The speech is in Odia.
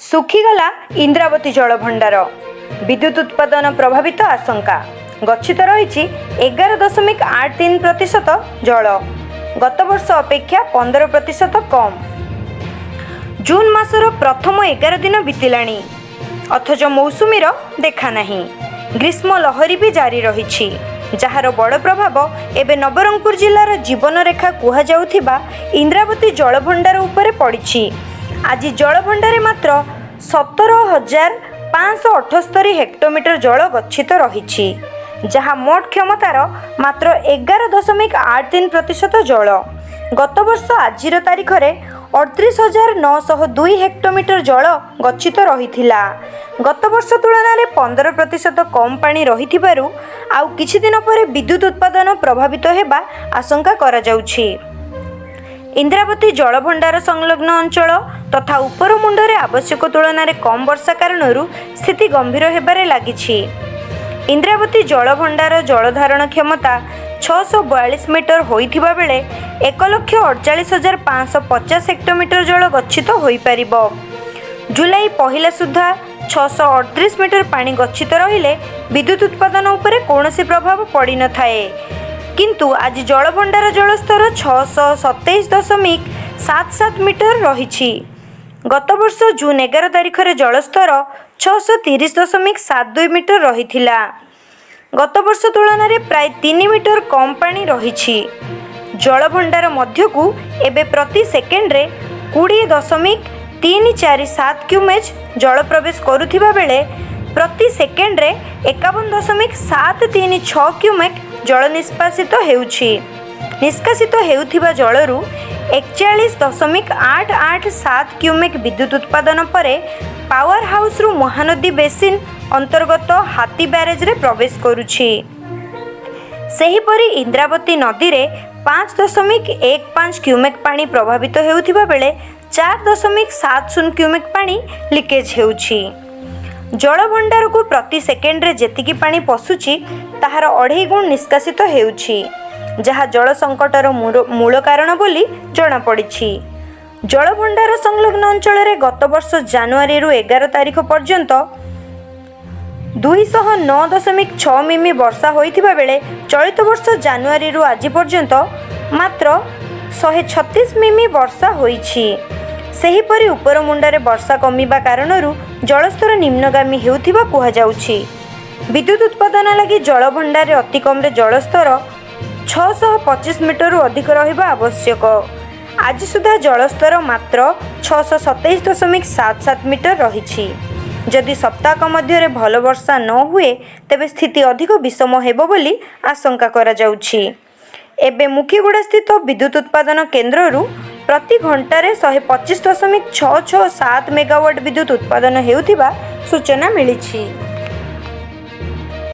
ଶୁଖିଗଲା ଇନ୍ଦ୍ରାବତୀ ଜଳଭଣ୍ଡାର, ବିଦ୍ୟୁତ ଉତ୍ପାଦନ ପ୍ରଭାବିତ ଆଶଙ୍କା। ଗଚ୍ଛିତ ରହିଛି 11.83% ଜଳ, ଗତବର୍ଷ ଅପେକ୍ଷା 15% କମ୍। ଜୁନ୍ ମାସର ପ୍ରଥମ 11 ଦିନ ବିତିଲାଣି, ଅଥଚ ମୌସୁମୀର ଦେଖା ନାହିଁ। ଗ୍ରୀଷ୍ମ ଲହରୀ ବି ଜାରି ରହିଛି, ଯାହାର ବଡ଼ ପ୍ରଭାବ ଏବେ ନବରଙ୍ଗପୁର ଜିଲ୍ଲାର ଜୀବନରେଖା କୁହାଯାଉଥିବା ଇନ୍ଦ୍ରାବତୀ ଜଳଭଣ୍ଡାର ଉପରେ ପଡ଼ିଛି। ଆଜି ଜଳଭଣ୍ଡାରେ ମାତ୍ର 17,578 ହେକ୍ଟୋମିଟର ଜଳ ଗଚ୍ଛିତ ରହିଛି, ଯାହା ମୋଟ କ୍ଷମତାର ମାତ୍ର 11.83% ଜଳ। ଗତବର୍ଷ ଆଜିର ତାରିଖରେ 38,902 ହେକ୍ଟୋମିଟର ଜଳ ଗଚ୍ଛିତ ରହିଥିଲା। ଗତବର୍ଷ ତୁଳନାରେ 15% କମ୍ ପାଣି ରହିଥିବାରୁ ଆଉ କିଛି ଦିନ ପରେ ବିଦ୍ୟୁତ ଉତ୍ପାଦନ ପ୍ରଭାବିତ ହେବା ଆଶଙ୍କା କରାଯାଉଛି। ଇନ୍ଦ୍ରାବତୀ ଜଳଭଣ୍ଡାର ସଂଲଗ୍ନ ଅଞ୍ଚଳ ତଥା ଉପର ମୁଣ୍ଡରେ ଆବଶ୍ୟକ ତୁଳନାରେ କମ୍ ବର୍ଷା କାରଣରୁ ସ୍ଥିତି ଗମ୍ଭୀର ହେବାରେ ଲାଗିଛି। ଇନ୍ଦ୍ରାବତୀ ଜଳଭଣ୍ଡାର ଜଳଧାରଣ କ୍ଷମତା 642 ମିଟର ହୋଇଥିବା ବେଳେ 1,48,550 ହେକ୍ଟୋମିଟର ଜଳ ଗଚ୍ଛିତ ହୋଇପାରିବ। ଜୁଲାଇ 1 ସୁଦ୍ଧା 638 ମିଟର ପାଣି ଗଚ୍ଛିତ ରହିଲେ ବିଦ୍ୟୁତ ଉତ୍ପାଦନ ଉପରେ କୌଣସି ପ୍ରଭାବ ପଡ଼ିନଥାଏ। କିନ୍ତୁ ଆଜି ଜଳଭଣ୍ଡାର ଜଳସ୍ତର 627.77 ମିଟର ରହିଛି। ଗତବର୍ଷ ଜୁନ୍ 11 ତାରିଖରେ ଜଳସ୍ତର 630.72 ମିଟର ରହିଥିଲା। ଗତବର୍ଷ ତୁଳନାରେ ପ୍ରାୟ 3 ମିଟର କମ୍ ପାଣି ରହିଛି। ଜଳଭଣ୍ଡାର ମଧ୍ୟକୁ ଏବେ ପ୍ରତି ସେକେଣ୍ଡରେ 20.347 କ୍ୟୁମେକ୍ ଜଳ ପ୍ରବେଶ କରୁଥିବା ବେଳେ ପ୍ରତି ସେକେଣ୍ଡରେ 51.736 କ୍ୟୁମେକ୍ ଜଳ ନିଷ୍କାସିତ ହେଉଛି। ନିଷ୍କାସିତ ହେଉଥିବା ଜଳରୁ 41.887 କ୍ୟୁମେକ୍ ବିଦ୍ୟୁତ ଉତ୍ପାଦନ ପରେ ପାୱାର ହାଉସ୍ରୁ ମହାନଦୀ ବେସିନ୍ ଅନ୍ତର୍ଗତ ହାତୀ ବ୍ୟାରେଜରେ ପ୍ରବେଶ କରୁଛି। ସେହିପରି ଇନ୍ଦ୍ରାବତୀ ନଦୀରେ 5.15 କ୍ୟୁମେକ୍ ପାଣି ପ୍ରବାହିତ ହେଉଥିବା ବେଳେ 4.70 କ୍ୟୁମେକ୍ ପାଣି ଲିକେଜ୍ ହେଉଛି। ଜଳଭଣ୍ଡାରକୁ ପ୍ରତି ସେକେଣ୍ଡରେ ଯେତିକି ପାଣି ପଶୁଛି, ତାହାର ଅଢ଼େଇ ଗୁଣ ନିଷ୍କାସିତ ହେଉଛି, ଯାହା ଜଳ ସଙ୍କଟର ମୂଳ କାରଣ ବୋଲି ଜଣାପଡ଼ିଛି। ଜଳଭଣ୍ଡାର ସଂଲଗ୍ନ ଅଞ୍ଚଳରେ ଗତବର୍ଷ ଜାନୁଆରୀରୁ 11 ତାରିଖ ପର୍ଯ୍ୟନ୍ତ 209.6 ମିମି ବର୍ଷା ହୋଇଥିବା ବେଳେ ଚଳିତ ବର୍ଷ ଜାନୁଆରୀରୁ ଆଜି ପର୍ଯ୍ୟନ୍ତ ମାତ୍ର 136 ମିମି ବର୍ଷା ହୋଇଛି। ସେହିପରି ଉପରମୁଣ୍ଡରେ ବର୍ଷା କମିବା କାରଣରୁ ଜଳସ୍ତର ନିମ୍ନଗାମୀ ହେଉଥିବା କୁହାଯାଉଛି। ବିଦ୍ୟୁତ ଉତ୍ପାଦନ ଲାଗି ଜଳଭଣ୍ଡାରରେ ଅତି କମ୍ରେ ଜଳସ୍ତର 625 ମିଟରରୁ ଅଧିକ ରହିବା ଆବଶ୍ୟକ। ଆଜି ସୁଦ୍ଧା ଜଳସ୍ତର ମାତ୍ର 627.77 ମିଟର ରହିଛି। ଯଦି ସପ୍ତାହକ ମଧ୍ୟରେ ଭଲ ବର୍ଷା ନ ହୁଏ, ତେବେ ସ୍ଥିତି ଅଧିକ ବିଷମ ହେବ ବୋଲି ଆଶଙ୍କା କରାଯାଉଛି। ଏବେ ମୁଖିଗୁଡ଼ାସ୍ଥିତ ବିଦ୍ୟୁତ ଉତ୍ପାଦନ କେନ୍ଦ୍ରରୁ ପ୍ରତି ଘଣ୍ଟାରେ 125.667 ମେଗାୱାଟ୍ ବିଦ୍ୟୁତ ଉତ୍ପାଦନ ହେଉଥିବା ସୂଚନା ମିଳିଛି।